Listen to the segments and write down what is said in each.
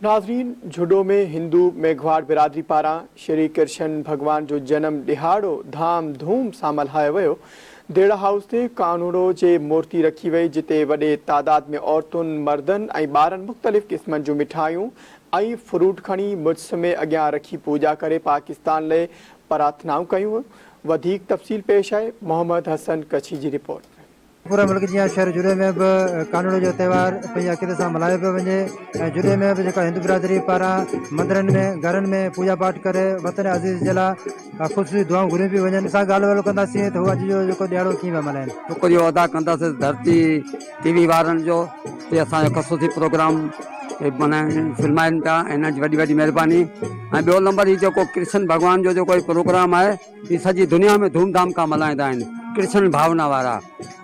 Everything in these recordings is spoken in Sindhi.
ناظرين جهڏو ۾ هندو ميگهواڙ برادري پاران شري ڪرشن ڀڳوان جو جنم ڏهاڙو ڌام ڌوم سان ملهايو ويو. ديڙا هائوس تي ڪانهوڙو جي مورتي رکي وئي جتي وڏي تعداد ۾ عورتن، مردن ۽ ٻارن مختلف قسمن جون مٺايون ۽ فروٽ کڻي مجسمي اڳيان رکي پوڄا ڪري پاڪستان لئي پراٿنائون ڪيون. وڌيڪ تفصيل پيش آهي محمد حسن ڪڇي جي رپورٽ ۾. پوري ملڪ جيان شهر جهڏي ۾ به ڪانوڙي جو تهوار پنهنجي عقيدت سان ملهايو پيو وڃي ۽ جهڏي ۾ به جيڪا هندو برادري پاران مندرن ۾ گهرن ۾ پوڄا پاٺ ڪري وطن عزيز جي لاء خصوصي دعائون گهريون پيون وڃن سان ڳالهه ٻولهه ڪنداسين ته هو اڄ جو جيڪو ڏهاڙو ڪيئن پيا ملهائين. شڪريو ادا ڪندس ڌرتي ٽي وي وارن جو تي اسان جو خصوصي پروگرام معنيٰ فلمائن پيا ۽ انهن جي وڏي وڏي مهرباني ۽ ٻيو نمبر هي جيڪو ڪرشن ڀڳوان جو جيڪو هي پروگرام آهي هي سڄي دنيا ۾ ڌوم ڌام کان ملهائيندا آهن ڪرشن ڀاونا وارا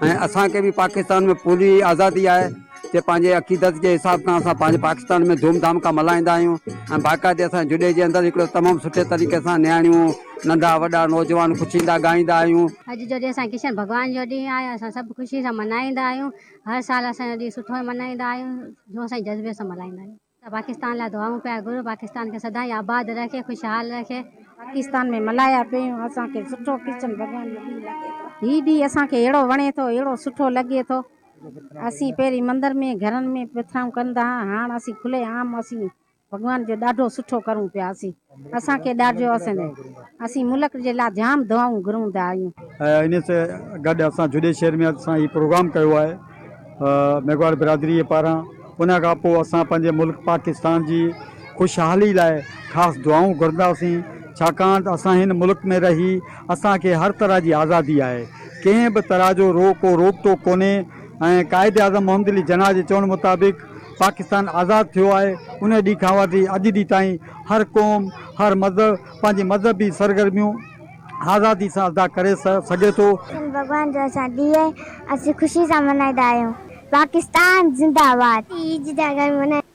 ۽ اسان کي به پاڪستان ۾ پوري آزادي آهي جي پنهنجي عقيدت جي حساب کان اسان پنهنجي پاڪستان ۾ ڌوم ڌام کان ملهائيندا آهيون ۽ باقاعدي اسان جهڏي جي اندر هڪڙو تمام سٺي طريقي سان نياڻيون ننڍا وڏا نوجوان خوشيندا ڳائيندا آهيون. اڄ جو ڏينهن اسان ڪشن ڀڳوان جو ڏينهن آهي اسان سڀ خوشي سان ملهائيندا آهيون هر سال اسان اهو ڏينهن سٺو ملهائيندا آهيون جوش ۽ جذبي سان ملهائيندا آهيون. پاڪستان لاء دعائون پيا گهرون پاڪستان کي سدائين آباد رکي خوشحال رکي. پاڪستان ۾ ملهايا پيون اسان کي سٺو ڪرشن ڀڳوان جو ڏينهن لڳي ٿو. هي ڏينهن اسان کي اهڙو وڻي ٿو اهڙو سٺو لڳي ٿو اسين پهرين مندر ۾ گهرن ۾ پرٿنائون ڪندا ها هاڻ اسين کلي عام اسين ڀڳوان جو ڏاڍو سٺو ڪرون پيا اسين اسان کي ڏاڍو اسين اسين ملڪ جي لاء جام دعائون گهروندا آهيون. ۽ انهي سان گڏ اسان جهڏي شهر ۾ اسان هي پروگرام ڪيو آهي ميگهواڙ برادري جي پاران ان کان پوء اسان پنهنجي ملڪ پاڪستان جي خوشحالي لاء خاص دعائون گهرنداسين ڇاڪاڻ ته اسان هن ملڪ ۾ رهي اسان کي هر طرح جي آزادي آهي ڪنهن به طرح جو رو ڪو روڪ ٽوڪ ڪونهي ۽ قائد اعظم محمد علي جناح جي چوڻ مطابق پاڪستان آزاد ٿيو آهي ان ڏينهن کان وٺي اڄ ڏينهن تائين هر قوم هر مذهب پنهنجي مذهبي سرگرميون آزادي سان ادا ڪري سگهي ٿو. ڪرشن ڀڳوان جو اسان ڏينهن آهي اسين خوشي سان ملهائيندا آهيون پاڪستان زنده آباد. عيد جا گهر ملهائيندا.